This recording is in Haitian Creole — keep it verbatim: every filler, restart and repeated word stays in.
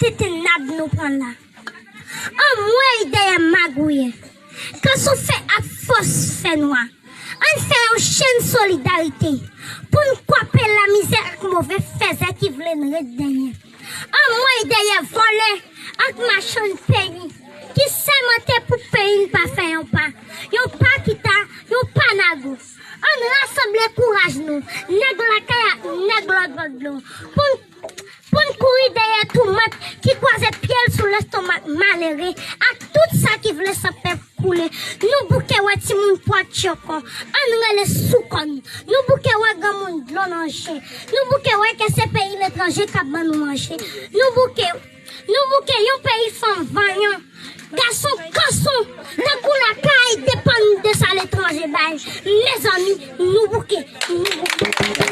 tenten nab nou pran la. Anmwey dèyè magouyè. Kanson fè ak fòs fènwa. Ann fè yon chenn solidarite pou n kwape lamizè ak move fèzè ki vle n ret dèyè. Anmwey dèyè vòlè ak machann peyi ki sèmante pou peyi n pa fè yon pa, yon pa kita, yon pa nago. Ann rasanble kouraj nou, nèg lakay ak nèg lòt bò dlo, pou n, pou n kouri dèyè tou mat ki kwaze pye l sou lestomak malere ak tout sa ki vle san pèp koule. Nou bouke wè timoun pwa tchoko, ann rele sou kò n. Nou bouke wè granmoun dlo nan je. Nou bouke wè ke se peyi letranje k ap ban nou manje. Nou bouke, nou bouke yon peyi fanm vanyan, gason kanson, tankou lakay depann de sa letranje bay. Mezanmi, nou bouke, nou bouke.